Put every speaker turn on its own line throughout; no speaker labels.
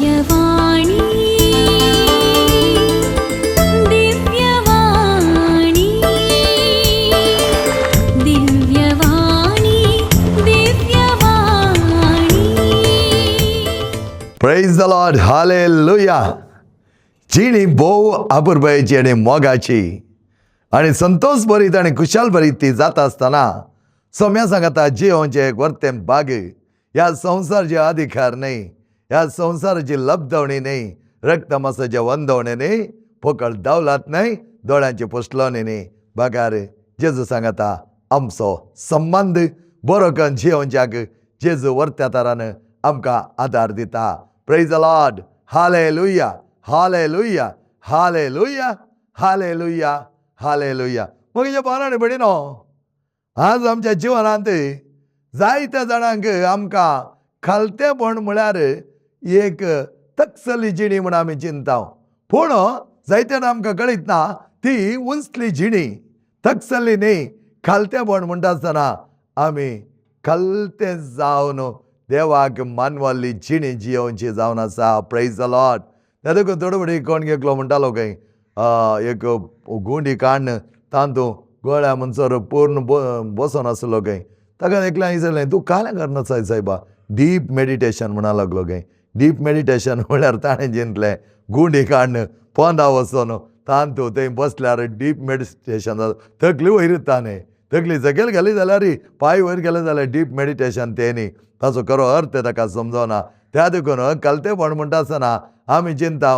दिव्यवाणी, दिव्यवाणी, दिव्यवाणी, दिव्यवाणी.
प्रेज the Lord, hallelujah. जिणी भोव अपुरबायेची आनी मोगाची आनी संतोष भरीत आनी खुशाल भरीत ती जाता आसतना सोम्या सांगता जियोवचें एक वर्तें बाग. ह्या संवसाराचे अधिकार न्हय, ह्या संवसाराची लब्धवणी न्हय, रक्तमासाचे वंदवणी न्हय, पोकळ दौलत न्हय, दोळ्यांची पोसलोणी न्हय. बागार जेजू सांगता आमचो संबंद बरो करून जियोवच्याक जेजू वर्त्या तरान आमकां आदार दिता. प्रेज the Lord, hallelujah, hallelujah, hallelujah, hallelujah, hallelujah. म्हज्या भावान भयणीनो, आज आमच्या जिवनांत जायत्या जाणांक आमकां खालतेपण म्हळ्यार एक तकसली जिणी म्हूण आमी चिंता, पूण जायते जाणां आमकां कळीत ना ती उंचली जिणी तकसली न्ही. खालतेपण म्हणटा आसतना आमी खालते जावन देवाक मानवल्ली जिणी जियोवची जावन आसा. प्रेज the Lord. त्या देखून थोडे फावटी कोण एकलो म्हणटालो खंय, एक गुंडी काडून तातूंत गोळ्या म्हणसर पूर्ण बसोन आसलो खंय. ताका एकल्यान विचारलें, तूं कांय करना सायबा? डीप मेडिटेशन म्हणा लागलो खंय. डीप मेडिटेशन म्हळ्यार ताणें जिंतलें गुंडी काडून पोंदा वचोन तातूंत थंय बसल्यार डीप मेडिटेशन जाता. तकली वयर ताणें तकली सकयल घाली जाल्यार, पांय वयर गेले जाल्यार डीप मेडिटेशन तें न्ही. ताचो खरो अर्थ ताका समजना. त्या देखून कलतेपण म्हणटा आसतना आमी चिंता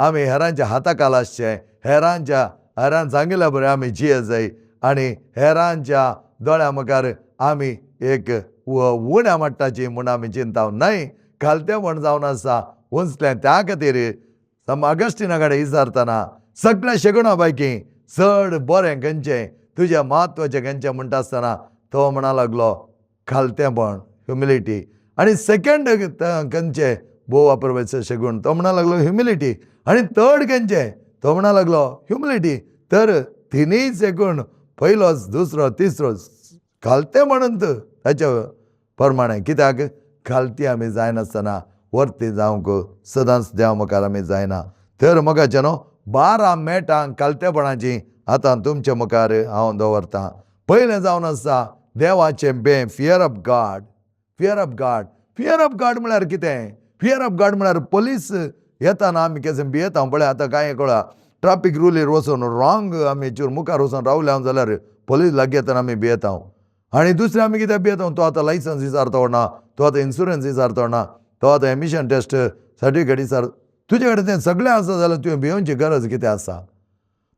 आमी हेरांच्या हाता खाला आसचें, हेरांच्या हेरान सांगिल्ल्या बरें आमी जिये जाय आनी हेरांच्या दोळ्या मुखार आमी एक उण्या मट्टाची म्हूण आमी चिंता न्हय. खालतेपण जावन आसा उंचलें. त्या खातीर सम ऑगस्टिना कडेन विचारतना सगळ्या शेगुणा पैकी चड बरें खंयचें, तुजें म्हत्वाचें खंयचें म्हणटा आसतना तो म्हणा लागलो खालतेपण, ह्युमिलिटी. आनी सेकंड खंयचें भोव वापरपाचें शेगूण, तो म्हणा लागलो ह्युमिलिटी. आनी थर्ड खंयचें, तो म्हणा लागलो ह्युमिलिटी. तर तिनूय शेगूण, पयलोच, दुसरो, तिसरो, खालतें म्हणून ताच्या प्रमाणे. कित्याक खालती आमी जायनासतना वर्ती जावंक सदांच देवा मुखार आमी जायना. तर मोगाचें न्हू 12 मेटां खालतेपणाची आतां तुमचे मुखार हांव दवरतां. पयलें जावन आसा देवाचें बें, fear of God, fear of God. Fear of God म्हळ्यार कितें? फियर ऑफ गॉड म्हळ्यार पोलीस येताना आमी केसो भियेता पळय. आतां कांय कळा ट्राफीक रुलीर वचून रॉंग आमी चूर मुखार वचून रावले जाल्यार पोलीस लागीं येतना आमी भियेता. आनी दुसरें आमी कित्याक भियेता? तो आतां लायसन्स विचारता ना, तो आतां इन्शुरन्स विचारता ना, तो आतां एमिशन टेस्ट सर्टिफिकेट विचार. तुजे कडेन तें सगळें आसा जाल्यार तुवें भियोवची गरज कितें आसा?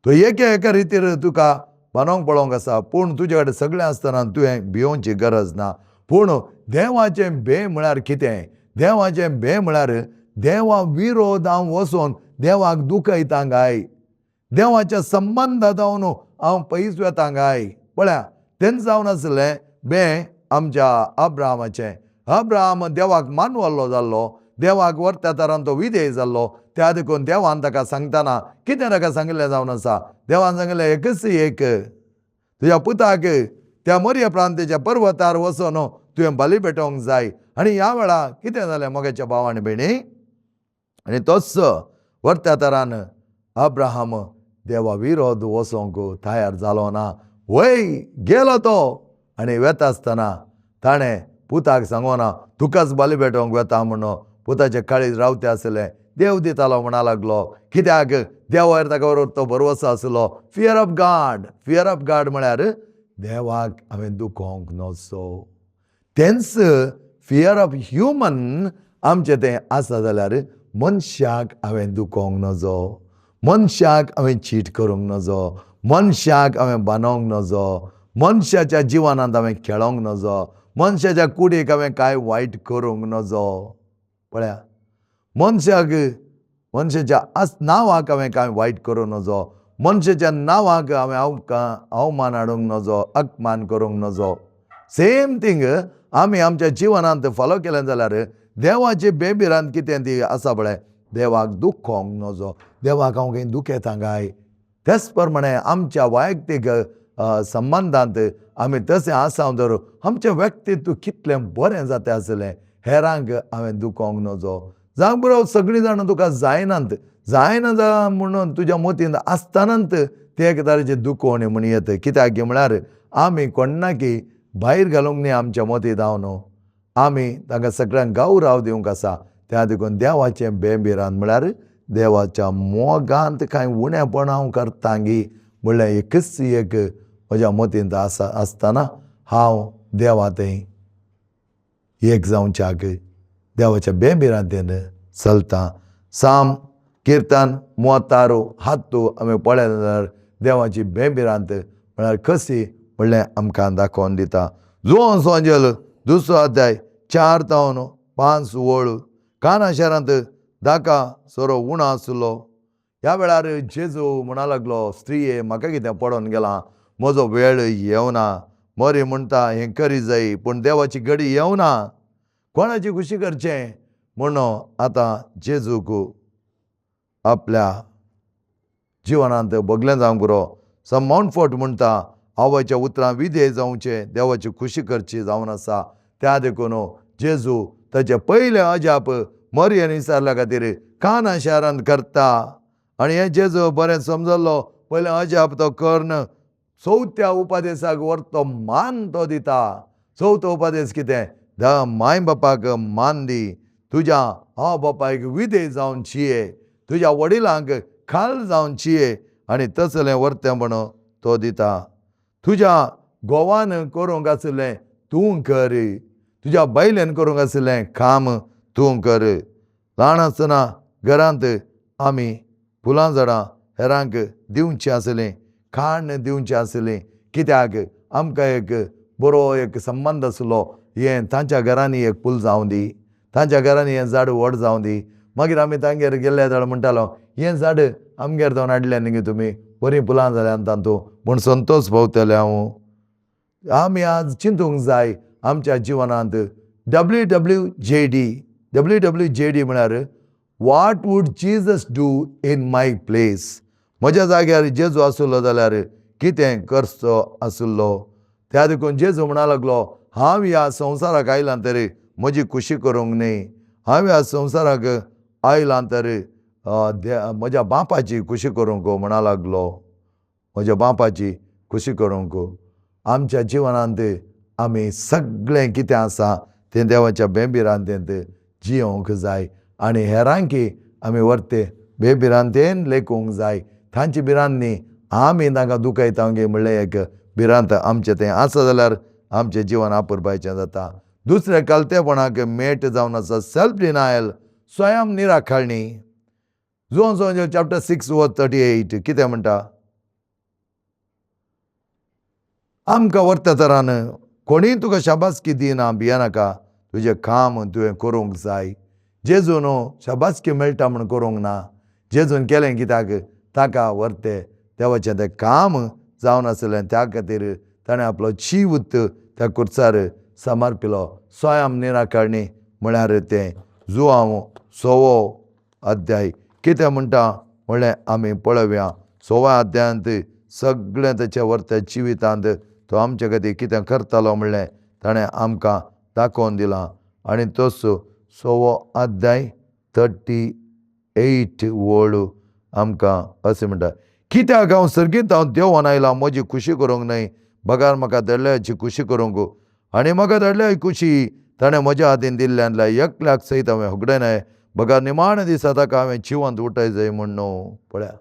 तो एके एका रितीर तुका बानोवंक पळोवंक आसा, पूण तुजे कडेन सगळें आसतना तुवें भियोवची गरज ना. पूण देवाचें भंय म्हळ्यार कितें? देवाचें भंय म्हळ्यार देवा विरोध हांव वचोन देवाक दुखयता काय, देवाच्या संबंदांत हांव पयस वेता काय. पळया तेन्ना जावन आसलें बें आमच्या अब्राहमाचें. अब्राहम देवाक मानवल्लो जाल्लो, देवाक व्हरत्या तरान तो विधेय जाल्लो. त्या देखून देवान ताका सांगतना कितें ताका सांगिल्लें जावन आसा? देवान सांगिल्लें एकच एक तुज्या पुताक त्या मोरया प्रांतेच्या पर्वतार वचोन तुवें बली पेटोवंक जाय. आनी ह्या वेळार कितें जालें मोगाच्या भाव आनी भयणी? आनी तोच व्हरत्या तरान अब्राहम देवा विरोध वचोंक तयार जालो ना. वय गेलो तो आनी वेता आसतना ताणें पुताक सांगोना तुकाच बली पेटोवंक वेता म्हणून. पुताचे काळीज रावते आसलें, देव दितालो म्हणा लागलो. कित्याक देवार ताका बरोबर तो भरवसो आसलो. Fear of God, fear of God म्हळ्यार देवाक हांवें दुखोवंक नजो. तेंच फियर ऑफ ह्युमन आमचें तें आसा जाल्यार मनशाक हांवें दुखोवंक नजो, मनशाक हांवें चीट करूंक नजो, मनशाक हांवें बांदोवंक नजो, मनशाच्या जिवनांत हांवें खेळोंक नजो, मनशाच्या कुडीक हांवें कांय वायट करूंक नजो. पळया मनशाक मनशाच्या नांवाक हांवें कांय वायट करूंक नजो, मनशाच्या नांवाक हांवें अवमान हाडूंक नजो, अपमान करूंक नजो. सेम थींग आमी आमच्या जिवनांत फॉलो केलें जाल्यार देवाची बेबिरांत कितें ती आसा पळय, देवाक दुखोवंक नजो, देवाक हांव खंय दुखयता काय. तेच प्रमाणे आमच्या वैयक्तीक संबंदांत आमी तशें आसा तर आमचें व्यक्तित्व कितलें बरें जाता आसलें. हेरांक हांवें दुखोवंक नजो. जावंक पुरो सगळीं जाणां तुका जायनात, जायना जा म्हणून तुज्या मतींत आसतनाच ते एक तरेचें दुखवणें म्हण येता. कित्याक म्हळ्यार आमी कोण्णाकी भायर घालूंक न्ही आमच्या मतींत हांव न्हू, आमी तांकां सगळ्यांक गौराव दिवंक आसा. त्या देखून देवाचें बेंबिरान म्हळ्यार देवाच्या मोगांत कांय उणेपण हांव करतांगी म्हणल्यार एकच एक म्हज्या मतींत आसा आसतना हांव देवा थंय एक जावच्याक देवाच्या बेंबिरांतेन चलता. साम किर्तन मोतारो हातू आमी पळयलें जाल्यार देवाची बेंबिरांत म्हळ्यार कशी म्हणल्यार आमकां दाखोवन दिता. जुवांव सोंजेल दुसरो अध्याय 4 जावन 5 वळ. काना शारांत धाका सोरो उणो आसलो. ह्या वेळार जेजू म्हणा लागलो, स्त्रीये म्हाका कितें पडोन गेलां, म्हजो वेळ येवना. मरी म्हणटा हें करी जाय, पूण देवाची घडी येवना, कोणाची खुशी करचें म्हणून आतां जेजूक आपल्या जिवनांत भोगलें जावंक पुरो. सम माउंटफोर्ट म्हणटा, आवयच्या उतरां विधेय जावचें, देवाची खुशी करची जावन आसा. त्या देखून जेजू ताचें पयलें अजाप मरियन विचारल्या खातीर काना शारांत करता. आनी हें जेजू बरें समजल्लो, पयलें अजाप तो कर्ण चवथ्या उपादेसाक व्हरतो मान तो दिता. चवथो उपादेस कितें? माय बापाक मान दी, तुज्या हांव बापायक विधेय जावन चिये, तुज्या वडिलांक खाल जावन चिये, आनी तसलें वर्तेंपण तो दिता. तुज्या घोवान करूंक आशिल्लें तूं कर, तुज्या बायलेन करूंक आशिल्लें काम तूं कर. ल्हान आसतना घरांत आमी फुलां झाडां हेरांक दिवचीं आसलीं, खाण दिवचें आसलीं, कित्याक आमकां एक बरो एक संबंद आसलो. हें तांच्या घरांनी एक फूल जावं दी, तांच्या घरांनी हें झाड व्हड जावं दी. मागीर आमी तांगेर गेल्ले जाल्यार म्हणटालो, हें झाड आमगेर जावन हाडलें न्ही तुमी, बरीं फुलां जाल्यां तातूंत म्हूण संतोश पावतलें हांव. आमी आज चिंतूंक जाय आमच्या जिवनांत. W W J D, W W J D म्हळ्यार what would Jesus do in my place. म्हज्या जाग्यार जेजू आसलो जाल्यार कितें करचो आसलो. त्या देखून जेजू म्हणा लागलो, हांव ह्या संवसाराक आयलां तरी म्हजी खुशी करूंक न्ही, हांव ह्या संवसाराक आयलां तर म्हज्या बापाची खुशी करूंक म्हणा लागलो, म्हज्या बापाची खुशी करूंक. आमच्या जिवनांत आमी सगळें कितें आसा तें देवाच्या बेंबिरांतेंत जियोंक जाय, आनी हेरांकी आमी व्हरते बेभिरांतेन लेखूंक जाय. तांची भिरांत न्ही, आमी तांकां दुखयता गे म्हणलें एक भिरांत आमचें तें आसा जाल्यार आमचें जिवन आपुरबायचें जाता. दुसरें कलतेपणाक मेट जावन आसा सेल्फ डिनायल, स्वयं निराखळणी. जुवांव सोंजेल चॅप्टर 6 वर्स 38 कितें म्हणटा? आमकां व्हरता तरान कोणीय तुका शाबासकी दिना, भियेनाका, तुजें काम तुवें करूंक जाय. जेजून शाबासकी मेळटा म्हूण करूंक ना, जेजून केलें कित्याक ताका व्हरते देवाचें तें काम जावन आसलें, त्या खातीर ताणें आपलो जीव त्या कुर्सार समर्पिलो. स्वयं निराकरणी म्हळ्यार तें जुवांव 6 अध्याय कितें म्हणटा म्हणलें आमी पळोवया. 6व्या अध्यायांत सगळें ताच्या व्हरत्या जिवितांत तो आमचे खातीर कितें करतालो म्हणलें ताणें आमकां दाखोवन दिलां. आनी तोच 6वो अध्याय 38 वळ आमकां अशें म्हणटा, कित्याक हांव सर्गींत हांव देंवन आयलां म्हजी खुशी करूंक न्हय, बगार म्हाका धाडल्याची खुशी करूंक, आनी म्हाका धाडल्या खुशी ताणें म्हज्या हातीन दिल्ल्यांतल्या एकल्याक सयत हांवें होगडे, बगार निमाण्या दिसा ताका हांवें जिवंत उठय जाय म्हूण न्हू. पळया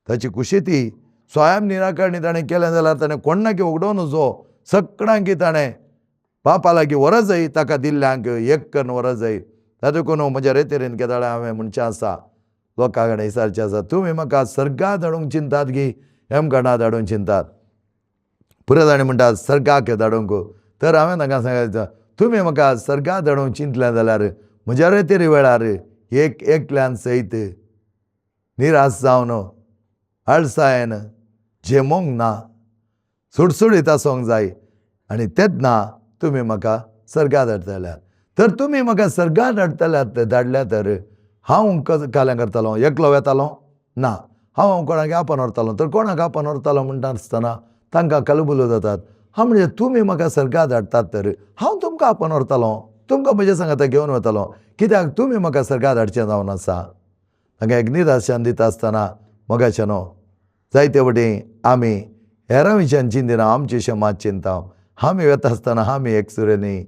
ताची खुशी ती स्वयं निराकरणी ताणें केलें जाल्यार ताणें कोणाकी होगडोवन नजो, सगळ्यांकी ताणें बापा लागीं व्हरत जाय, ताका दिल्ल्यांक एक करून व्हरत जाय. तातूंत म्हज्या रेतेरीन केदाळा हांवें म्हणचें आसा, लोकां कडेन विचारचें आसा, तुमी म्हाका सर्गाक धाडूंक चिंतात गी हेमगणा धाडूंक चिंतात? पुरो जाणी म्हणटात सर्गाक धाडूंक, तर हांवें तांकां सांगलें, तुमी म्हाका सर्गाक धाडूंक चिंतलें जाल्यार म्हज्या रेतेरी वेळार एक एकल्यान सयत निराश जावन आळसायेन झेमोंक ना, सुडसुडीत आसूंक जाय, आनी तेन्ना तुमी म्हाका सर्गाक धाडटल्यात. तर तुमी म्हाका सर्गाक धाडटल्यात धाडल्या तर हांव काल्यां करतालो, एकलो वेतालो ना, हांव कोणाक आपोवन व्हरतालो. तर कोणाक आपोवन व्हरतालो म्हणटा आसतना तांकां कलबुलो जातात. हांव म्हणजे तुमी म्हाका सर्गाक धाडटात तर हांव तुमकां आपोवन व्हरतालो. तुमकां म्हज्या सांगाता घेवन वतालो, कित्याक तुमी म्हाका सर्गार हाडचें जावन आसा. तांकां एक निराशान दिता आसतना मोगाचें न्हू, जायते वटेन आमी हेरां विशयान चिंतिना, आमचे विशय मात चिंता. आमी वता आसतना आमी एक सुरे न्ही,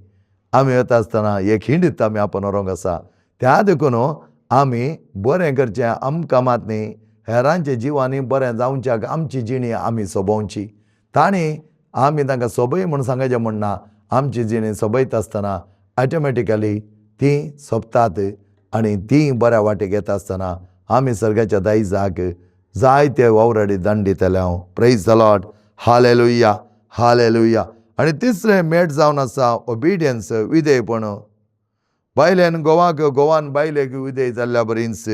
आमी वता आसतना एक हिंडीत आमी आपोवन व्हरूंक आसा. त्या देखून आमी बरें करचें आमकां मात न्ही, हेरांच्या जिवांनी बरें जावच्याक आमची जिणी आमी सोबोवची. तांणी आमी तांकां सोबय म्हूण सांगचें म्हण ना, आमची जिणी सोबयता आसतना ऑटोमॅटिकली तीं सोंपतात आनी तीं बऱ्या वाटेक येता आसतना आमी सर्गाच्या दायजाक जायते वावराडी दांड दितले हांव. Praise the Lord, hallelujah, hallelujah. आनी तिसरें मेट जावन आसा ओबिडियन्स, विधेयपण. बायलेन घोवाक, घोवान बायलेक विधेय जाल्ल्या बरीच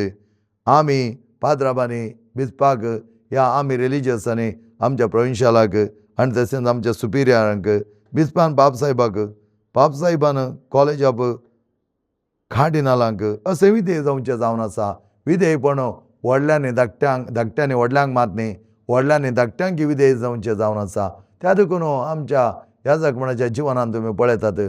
आमी पाद्राबांनी बिस्पाक ह्या आमी रिलिजियसांनी आमच्या प्रोविंशियलाक आनी तशेंच आमच्या सुपिरियरांक, बिस्पान बापसाहेबाक, बापसाहेबान कॉलेज ऑफ कार्डिनालांक अशें विधेय जावचें जावन आसा. विधेयपण व्हडल्यांनी धाकट्यांक, धाकट्यांनी व्हडल्यांक मात न्ही, व्हडल्यांनी धाकट्यांक विधेय जावचें जावन आसा. त्या देखून आमच्या ह्या जगमणाच्या जिवनांत तुमी पळयतात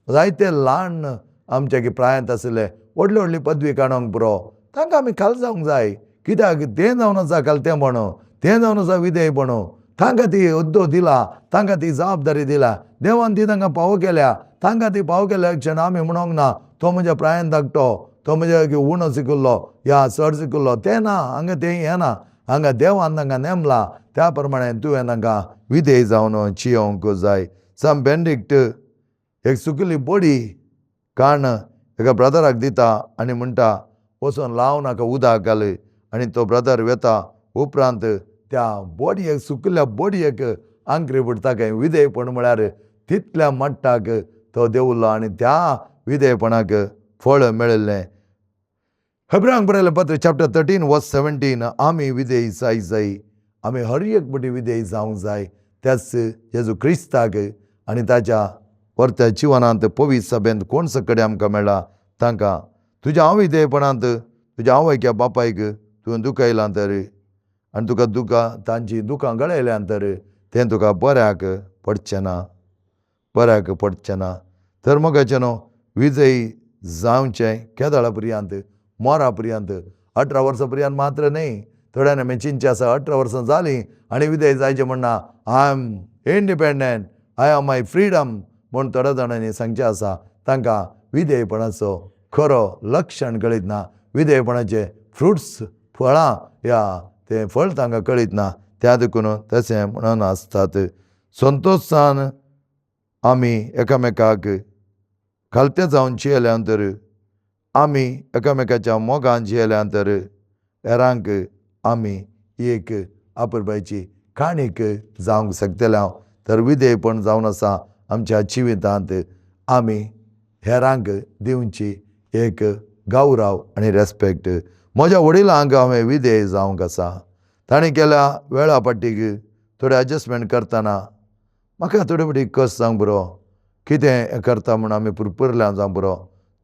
जायते ल्हान आमच्या की प्रायांत आशिल्ले व्हडली व्हडली पदवी काडूंक पुरो, तांकां आमी खाल जावंक जाय. कित्याक तें जावन आसा खालतेंपण, तें जावन आसा विधेयपण. तांकां ती हुद्दो दिला, तांकां ती जबाबदारी दिला, देवान ती तांकां पावो केल्या. तांकां ती पावो केल्या क्षण आमी म्हणूंक ना तो म्हज्या प्रायान धाकटो, तो म्हज्या उणो शिकिल्लो या चड शिकिल्लो, तें ना. हांगा तें येना, हांगा देवान तांकां नेमला त्या प्रमाणे तुवें तांकां विधेय जावन चियोंक जाय. सम बेंडिक्ट एक सुकिल्ली बडी काण एका ब्रदराक दिता आनी म्हणटा वचून लाव नाका उदक घाल, आनी तो ब्रदर वेता. उपरांत त्या बडयेक, सुकिल्ल्या बडयेक आंकरी पडटा खंय. विधेयपण म्हळ्यार तितल्या मट्टाक तो देंवलो आनी त्या विधेयपणाक फळ मेळिल्लें. हेब्रांक बरयलें पत्र चॅप्टर 13 वर्स 17, आमी विधेय जाय जाय, आमी हर एक पटी विधेय जावंक जाय. त्याच जेजू क्रिस्ताक आनी ताच्या परत्या जिवनांत पवित्र सभेंत कोण सकडेन आमकां मेळ्ळा तांकां तुज्या हांव विधेयपणांत तुज्या आवयक या बापायक तुवें दुखयलां तर आनी तुका दुकां तांची दुकां गळयल्यां तर तें तुका बऱ्याक पडचें ना, बऱ्याक पडचें ना. तर मोगाचें न्हू, विजयी जावचें केदळा पर्यंत, मोरा पर्यंत, 18 वर्सां पर्यंत मात्र न्हय. थोड्यांनी आमी चिंतचें आसा 18 वर्सां जालीं आनी विधेय जायचें म्हणना, I am independent, I am my freedom म्हूण थोड्या जाणांनी सांगचें आसा. तांकां विधेयपणाचो खरो लक्षण कळीत ना, विधेयपणाचे फ्रुट्स फळां ह्या तें फळ तांकां कळीत ना, त्या देखून तशें म्हणून आसतात. संतोशान आमी एकामेकाक खालते जावन जियेल्या तर, आमी एकामेकाच्या मोगान जियेल्या तर हेरांक आमी एक आपुलबायची काणीक जावंक शकतले हांव. तर विधेयपण जावन आसा आमच्या जिवितांत आमी हेरांक दिवची एक गौरव आनी रेस्पेक्ट. म्हज्या वडिलांक हांवें विधेय जावंक आसा. ताणें केल्या वेळा पाटीक थोडे एडजस्टमेंट करतना म्हाका थोडे फावटी कस जावंक पुरो, कितें करता म्हूण आमी पुरपुरल्या जावंक पुरो.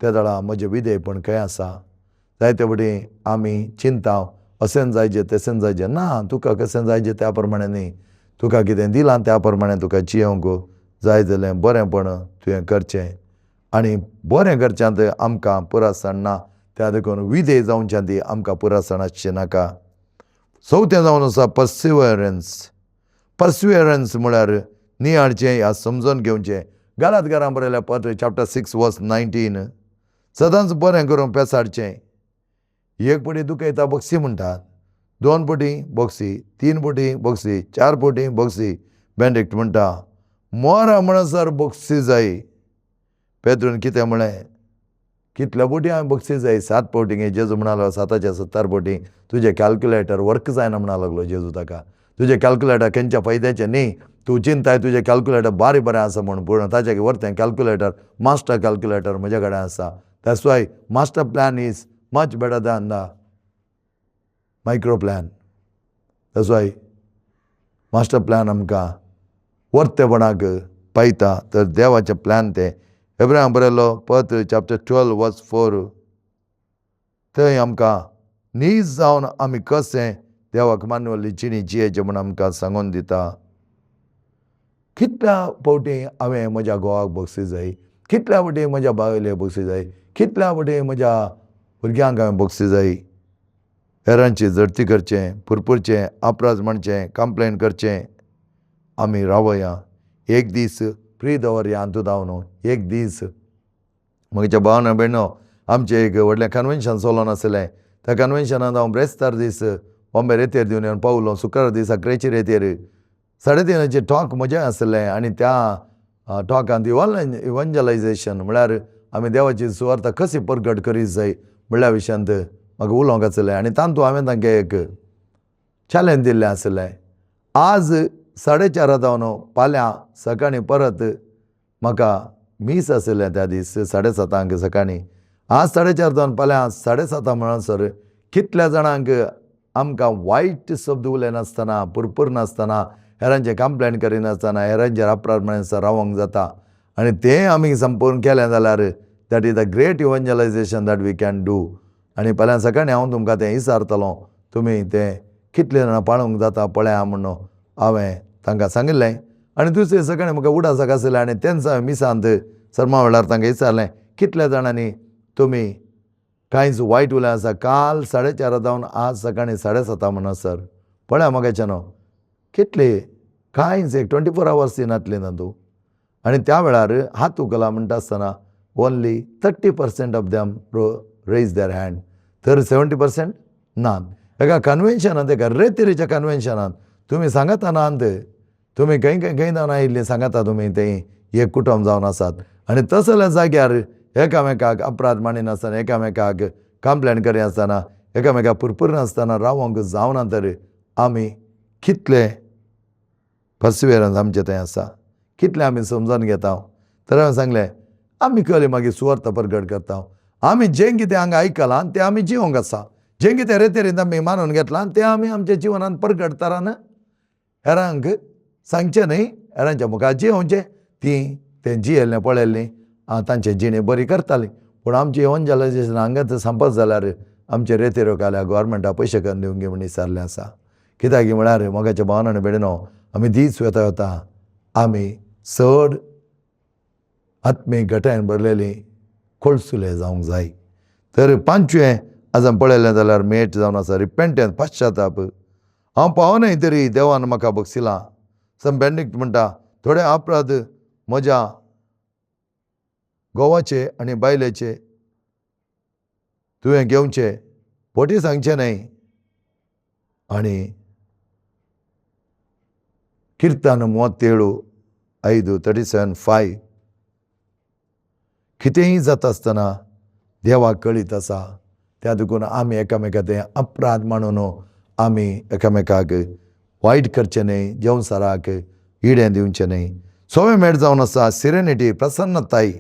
त्या वेळार म्हजें विधेयपण खंय आसा? जायते फावटी आमी चिंता अशें जायचें तशें जायचें ना, तुका कशें जायचें त्या प्रमाणे न्ही, तुका कितें दिलां त्या प्रमाणे तुका जियोंक जाय जाल्यार बरेंपण तुवें करचें आनी बरें करच्यांत आमकां पुरासण ना. त्या देखून विधेय जावच्या ती आमकां पुरासण आसचें नाका. चवथें जावन आसा पर्सिवरन्स. पर्सिवरन्स म्हळ्यार नियाळचें ह्या समजून घेवचें. गालातकारां बरयल्या पत्र चॅप्टर 6 वर्स 19, सदांच बरें करून पेसाडचें. एक पटी दुखयता बक्षी म्हणटात, 2 पटी बक्षी, 3 पटी बक्षी, 4 पटी बक्षी. बेंडिक्ट म्हणटा मोरा म्हणसर बक्षी जाय. पेद्रून कितें म्हळें, कितल्या पटी हांवें बक्षी जाय? 7 फावटी. जेजू म्हणालो 7च्या 70 फावटी. तुजें कॅल्क्युलेटर वर्क जायना म्हणा लागलो जेजू ताका. तुजें कॅल्क्युलेटर खंयच्या फायद्याचें न्ही, तूं चिंताय तुजें कॅल्क्युलेटर बारी बरें आसा म्हूण, पूण ताच्या वरतें कॅल्क्युलेटर मास्टर कॅल्क्युलेटर म्हज्या कडेन आसा. That's why master plan is much better than the micro plan. That's why master plan आमकां वर्तेपणाक पायता. तर देवाचें प्लॅन तें. एब्राहम बरयलो पत्र चॅप्टर 12 वर्स 4, थंय आमकां नीज जावन आमी कशें देवाक मानवल्ली जिणी जियेचें म्हूण आमकां सांगून दिता. कितल्या फावटी हांवें म्हज्या घोवाक बक्षी जाय, कितल्या फावटी म्हज्या बायले बक्षी जाय, कितल्या फावटी म्हज्या भुरग्यांक हांवें बक्षी जाय. हेरांची झडती करचें, पुरपुरचें, आपराज म्हणचें, कंप्लेन करचें, आमी रावया. एक दीस फ्री दवरया हातूंत हांव न्हू एक दीस म्हज्या भावान भयणो आमचें एक व्हडलें कन्वेन्शन चलोन आसलें. त्या कन्वेन्शनांत हांव ब्रेस्तार दीस बॉम्बे रेतेर दिवन येवन पावलो. शुक्रार दीस अकरेचे रेतेर 3:30 टॉक म्हजें आसलें आनी त्या टॉकांत इवंजलायजेशन म्हळ्यार आमी देवाची सुवार्थ कशी परगट करीत जाय म्हणल्या विशयांत म्हाका उलोवंक आसलें आनी तातूंत हांवें तांकां एक चॅलेंज दिल्लें आसलें. आज 4:30 जावन फाल्यां सकाळीं परत म्हाका मीस आसलें त्या दीस 7:30 सकाळीं. आज 4:30 जावन फाल्यां 7:30 म्हणसर कितल्या जाणांक आमकां वायट शब्द उलयनासतना, पुरपूर नासतना, हेरांचें कंप्लेन करिनासतना, हेरांचेर अपराध म्हणनासतना रावंक जाता. आनी तें आमी संपूर्ण केलें जाल्यार that is the great evangelization that we can do. आनी फाल्यां सकाळीं हांव तुमकां तें विचारतलो, तुमी तें कितले जाणां पाळूंक जाता पळया म्हणून हांवें तांकां सांगिल्लें. आनी दुसरे सकाळीं म्हाका उडासाक आसलें आनी तेंच हांवें मिसांत सर्मा वेळार तांकां विचारलें, कितल्या जाणांनी तुमी कांयच वायट उलय आसा काल 4:30 जावन आज सकाळीं 7:30 म्हणसर पळया म्हाका न्हू कितले कांयच एक 24 आवर्स नातले तातूंत. आनी त्या वेळार हात उखला म्हणटा आसतना only 30% of them raise their hand, तर 70% ना. एका कन्वेन्शनांत, एका रेतेरीच्या कन्वेन्शनांत तुमी सांगता नात, तुमी खंय खंय खंय जावन आयिल्लीं सांगता तुमी तें एक कुटुंब जावन आसात. आनी तसल्या जाग्यार एकामेकाक अपराध मांडिनासतना, एकामेकाक कंप्लेन करिनासतना, एकामेकाक पुरपुरनासतना रावंक जावना तर आमी कितले पर्सिवियरन्स आमचें थंय आसा, कितलें आमी समजून घेता. तर हांवें सांगलें आमी कळ्ळें मागीर सुवार्थ परगट करता. आमी जें कितें हांगा आयकलां तें आमी जिवंक आसा, जें कितें रेतेरींत आमी मानून घेतलां तें आमी आमच्या जिवनांत परगट तरान हेरांक सांगचें न्हय, हेरांच्या मुखार जियोवचें. तीं तें जियेल्लें पळयल्लीं तांचे जिणे बरी करतालीं. पूण आमचें इवंजलायजेशन हांगाच संपत जाल्यार आमचे रेतेरो काल्या गोवोरमेंटाक पयशे करून दिवंक म्हूण विचारलें आसा. कित्याक म्हळ्यार मोगाच्या भावान आनी भयणीनो आमी दीस वता वता आमी चड आत्मीक घटायन भरलेली कोळसुले जावंक जाय. तर पांचवें आज आमी पळयलें जाल्यार मेट जावन आसा रिपेंटन्स, पश्चाताप. हांव पावनाय तरी देवान म्हाका बक्षिलां. संत बेनेडिक्ट म्हणटा थोडे अपराध म्हज्या घोवाचे आनी बायलेचे तुवें घेवचे, फटी सांगचें न्हय. आनी किर्तन 37 5 37:5 कितेंय जाता आसतना देवाक कळीत आसा. त्या देखून आमी एकामेका तें अपराध मानून आमी एकामेकाक वायट करचें न्हय, जेवसाराक इडें दिवचें न्हय. सवें मेट जावन आसा सिरेनिटी, प्रसन्नताय.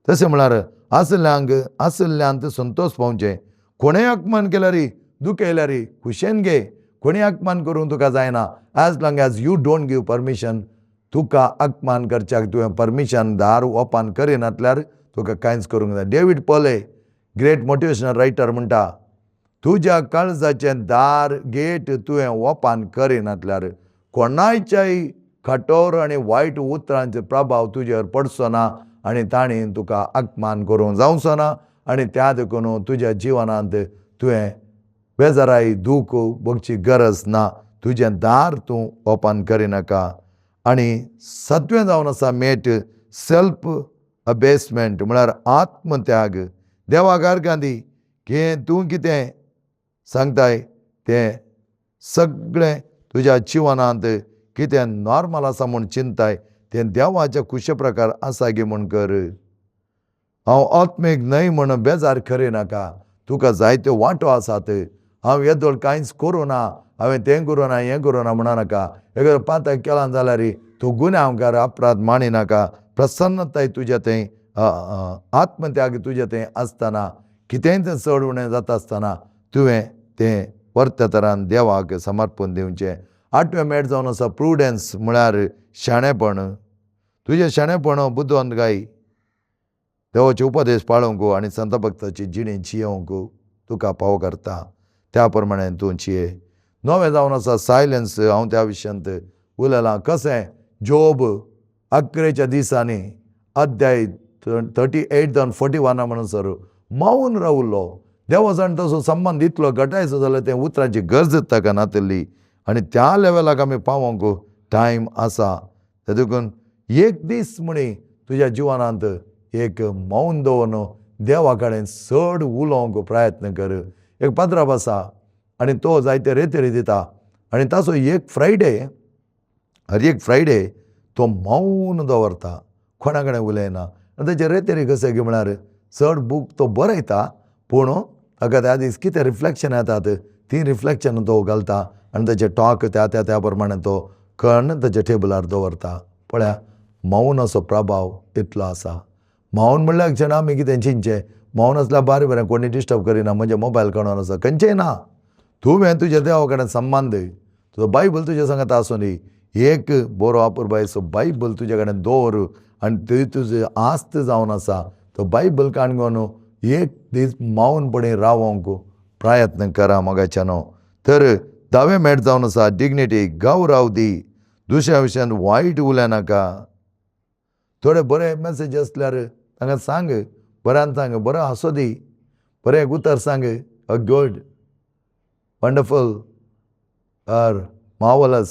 तशें म्हळ्यार आसल्यांक आसल्ल्यांत संतोश पावचें. कोणेय अपमान केल्यार, दुखयल्यार खुशेन घे. कोणीय अपमान करूंक तुका जायना, as long as you don't give permission. तुका अपमान करच्याक तुवें परमिशन दार ओपन करिनातल्यार तुका कांयच करूंक जाय. David Polley great motivational writer म्हणटा, तुज्या काळजाचें दार गेट तुवें ओपन करिनातल्यार कोणायच्याय कठोर आनी वायट उतरांचो प्रभाव तुजेर पडचो ना आनी तांणी तुका अपमान करूंक जावचो ना. आनी त्या देखून तुज्या जिवनांत तुवें बेजाराय दूख भोगची गरज ना. तुजें दार तूं ओपन करिनाका. आनी सातवें जावन आसा मेट सेल्फ अबेसमेंट म्हळ्यार आत्मत्याग. देवाक आर्गां दी की तूं कितें सांगताय तें सगळें तुज्या जिवनांत कितें नॉर्मल आसा म्हूण चिंताय तें देवाच्या खुशे प्रकार आसा गे म्हूण कर. हांव आत्मीक न्हय म्हूण बेजार करिनाका. तुका जायत्यो वांटो आसात. हांव येदोळ कांयच करूं ना, हांवें तें करूं ना, हें करूं ना म्हणा नाका. एक पांताक केलां जाल्यार तूं गुन्यांवकार अपराध मानिनाका. प्रसन्नताय तुज्या थंय, आत्मत्याग तुज्या थंय आसतना, कितेंय तें चड उणें जाता आसतना तुवें तें परत्या तरान देवाक समर्पण दिवचें. आठवें मेट जावन आसा प्रुडन्स म्हळ्यार शाणेपण. तुजें शाणेपण बुदवंतकाय देवाचे उपदेश पाळूंक आनी संत भक्ताची जिणी जियोवंक तुका पाव करता, त्या प्रमाणे तूं जिये. नवें जावन आसा सायलन्स. हांव त्या विशयांत उलयलां. कशें जोब 11 दिसांनी अध्याय 38 जावन 41 म्हणसर मौन रावलो. देवा जाण तसो संबंद इतलो घटायचो जाल्यार तें उतरांची गरज ताका नातिल्ली आनी त्या लेवलाक आमी पावोंक टायम आसा. ते देखून एक दीस म्हणी तुज्या जिवनांत एक मौन दवरून देवा कडेन चड उलोवंक प्रयत्न कर. एक पाद्राब आसा आनी तो जायते रेतेरी दिता आनी ताचो एक फ्रायडे, हर एक फ्रायडे तो मौन दवरता, कोणा कडेन उलयना. आनी ताचे रेतेरी कशें की म्हळ्यार चड बूक तो बरयता पूण ताका त्या दीस कितें रिफ्लेक्शन येतात ती रिफ्लेक्शन तो घालता आनी ताचे टॉक त्या त्या त्या प्रमाणे तो कर्ण ताच्या टेबलार दवरता. पळया मौनाचो प्रभाव इतलो आसा. मौन म्हणल्यार क्षण आमी कितें चिंतचें, मौन आसल्यार बारी बरें, कोणी डिस्टर्ब करिना, म्हणजे मोबायल काडून आसा खंयचेंय ना. तुवें तुज्या देवा कडेन संबंद, तुजो बायबल तुज्या सांगात आसूं दी, एक बरो अपुरबायेचो बायबल तुज्या कडेन दवर आनी ती तुजी आस्त जावन आसा तो बायबल काडून घेवन एक दीस मौनपणी रावोंक प्रयत्न करा मोगाच्यानो. तर धावें मेट जावन आसा डिग्निटी, गौरव दी, दुसऱ्या विशयान वायट उलयनाका. थोडे बरे मॅसेज आसल्यार तांकां सांग, बऱ्यान सांग, बरो हांसो दी, बरें एक उतर सांग, a good, wonderful or marvellous,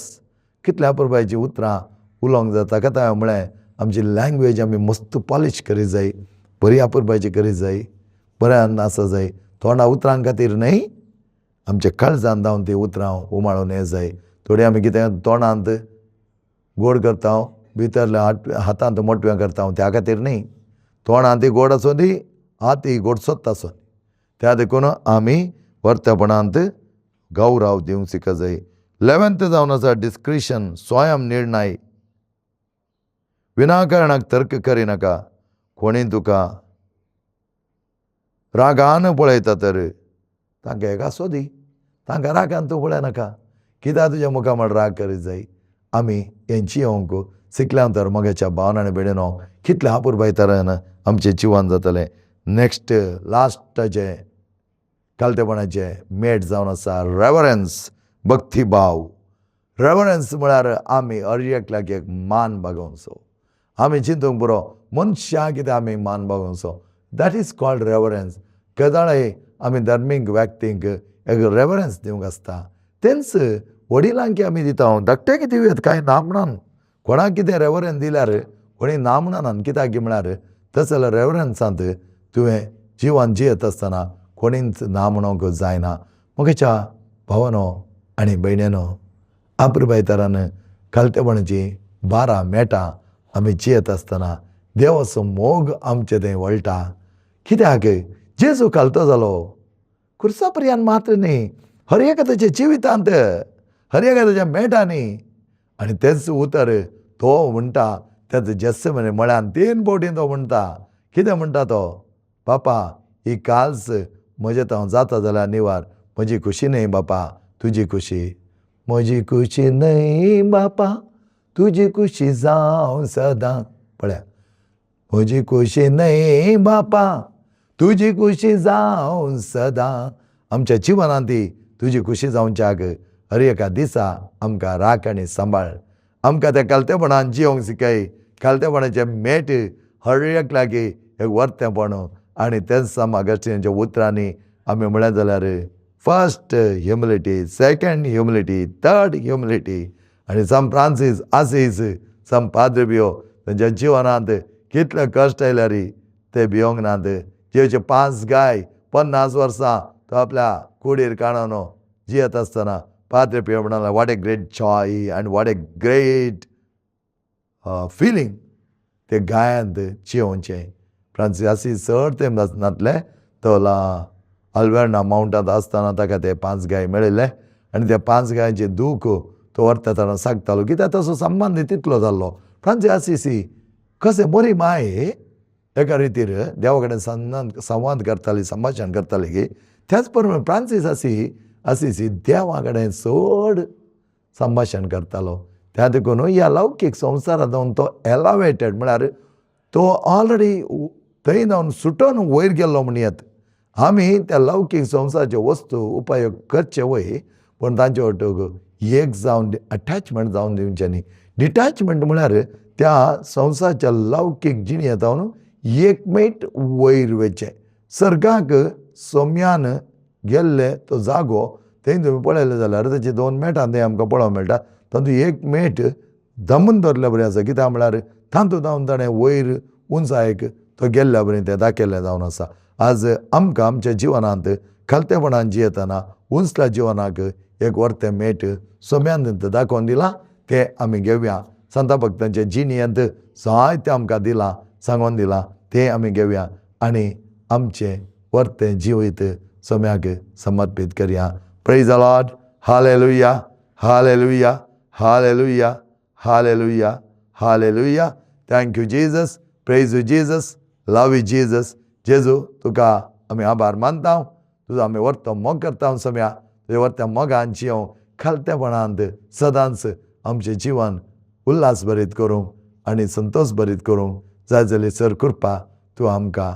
कितल्या अपुरबायेचीं उतरां उलोवंक जाता. ताका हांवें म्हळें आमची लँग्वेज आमी मस्त पॉलिश करीत जाय, बरी अपुरबायेची करीत जाय, बऱ्यान आसा जाय. तोंडा उतरां खातीर न्हय, आमच्या काळजान जावन ती उतरां उमाळून ये जाय. थोडी आमी कितें तोंडांत गोड करता, भितरल्या हातांत मोटव्यां करता, त्या खातीर न्हय. तोंडांत ती गोड आसूं दी, हात गोड सोदता आसूं, त्या देखून आमी वर्तेपणांत गौरव दिवंक शिक जाय. 11th जावन आसा डिस्क्रिशन, स्वयं निर्णय. विनाकारणाक तर्क करिनाका. कोणी तुका रागान पळयता तर तांकां एक आसो दी, तांकां रागान तूं पळयनाका. कित्याक तुज्या मुखार म्हण राग करीत जाय. आमी हेंची येवंक शिकल्या तर मोगाच्या भावना आनी भयणीनो कितले अपुरबाय तरेन आमचें जिवन जातलें. नेक्स्ट लास्टाचें कालतेपणाचें मेट जावन आसा रेवरन्स, भक्तीभाव. रेवरन्स म्हळ्यार आमी हर एकल्याक एक मान बागोवचो. आमी चिंतूंक पुरो मनशाक कितें आमी मान बागोवचो, that is called reverence. केदाळाय आमी धर्मीक व्यक्तींक एक रेवरन्स दिवंक आसता, तेंच वडिलांक आमी दिता, धाकट्यांक दिवयात कांय ना म्हणून. कोणाक कितें रेवरन्स दिल्यार कोणी ना म्हणना, कित्याक म्हळ्यार तशें जाल्यार रेवरन्सांत तुवें जिवन जियेत आसतना कोणीच ना म्हणूंक जायना. म्हज्या भावानो आनी भयणीनो, अपुरबाय तरान खालतेपणाची 12 मेटां आमी जियेत आसतना देवाचो मोग आमचे थंय वळटा. कित्याक जेजू खालतो जालो खुर्सा पर्यंत मात्र न्ही, हर एका ताच्या जिवितांत, हर एका ताच्या मेटांनी. आनी तेच उतर तो म्हणटा तेच जेस्से म्हणे मळ्यान 3 फावटी तो म्हणटा. कितें म्हणटा तो, बापा ही काल्स म्हजें हांव जाता जाल्यार निवार, म्हजी खुशी न्हय बापा तुजी खुशी, म्हजी खुशी न्हय बापा तुजी खुशी जावं सदां. पळया, म्हजी खुशी न्हय बापा तुजी खुशी जावं सदां. आमच्या जिवनांत ती तुजी खुशी जावच्याक हर एका दिसा आमकां राख आनी सांबाळ. आमकां त्या कालतेपणान जिवंक शिकय, कालतेपणाचें मेट हर एकल्याक एक वर्तेपण. आनी तेंच साम अगस्टिनाच्या उतरांनी आमी म्हळें जाल्यार first humility, second humility, third humility. आनी सांत फ्रांसीस आसीस, सांत पाद्रे पियो तांच्या जिवनांत कितले कश्ट आयल्यार ते भियोंक नात. जेवचे 5 गाय 50 वर्सां तो आपल्या कुडीर काडून जियेत आसतना पाद्रे पियो म्हणाले what a great joy and what a great feeling ते गायांत जियोवचें. फ्रांसीस आसीस चड तेंप नासले, तो अल्वेर्ना मावंटांत आसतना ताका ते 5 गाय मेळिल्ले आनी त्या 5 गायांचें दूख तो व्हरता सांगतालो, कित्याक तसो संबंद तितलो जाल्लो. फ्रांसीस आसीसी कशें बरी माय एका रितीर देवा कडेन संवाद करताली, संभाशण करताली की त्याच प्रमाणे फ्रांसीस आसीसी देवा कडेन चड संभाशण करतालो. त्या देखून ह्या लौकीक संवसारांत जावन तो एलावेटेड म्हळ्यार तो ऑलरेडी थंय जावन सुटोन वयर गेल्लो म्हणयत. आमी त्या लौकीक संवसाराच्यो वस्तू उपयोग करचे वय, पूण तांचे वटूक एक जावन अटॅचमेंट जावन दिवचें न्ही. डिटॅचमेंट म्हळ्यार त्या संवसाराच्या लौकीक जिणेंत जावन एक मेट वयर वयचें. सर्गाक सोम्यान गेल्ले तो जागो थंय तुमी पळयलें जाल्यार ताचे दोन मेटां थंय आमकां पळोवंक मेळटा. तातूंत एक मेट दमून धरल्या बरी आसा, कित्याक म्हळ्यार तातूंत जावन ताणें वयर उंचायेक तो गेल्ल्या बरी तें दाखयल्लें जावन आसा. आज आमकां आमच्या जिवनांत खालतेपणान जियेतना उंचल्या जिवनाक एक वर्तें मेट सोम्यान दाखोवन दिलां, तें आमी घेवया. सांता भक्तांचे जिणेंत जायतें आमकां दिलां, सांगून दिलां, तें आमी घेवया आनी आमचें वर्तें जिवीत सोम्याक समर्पीत करया. Praise the Lord. Hallelujah, hallelujah, hallelujah, hallelujah, hallelujah. Thank you Jesus, praise you Jesus, love you Jesus. जेजू तुका आमी आभार मानता, तुजो आमी वर्तो मोग करता सोम्या. तुज्या वर्त्या मोगान जियों खालतेपणांत सदांच आमचें जिवन उल्हास भरीत करूंक आनी संतोश भरीत करूंक जाय जाल्यार सर कृपा तूं आमकां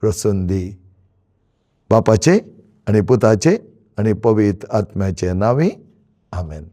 रसून दी. बापाचे आनी पुताचे आनी पवित्र आत्म्याचे नांवी, आमेन.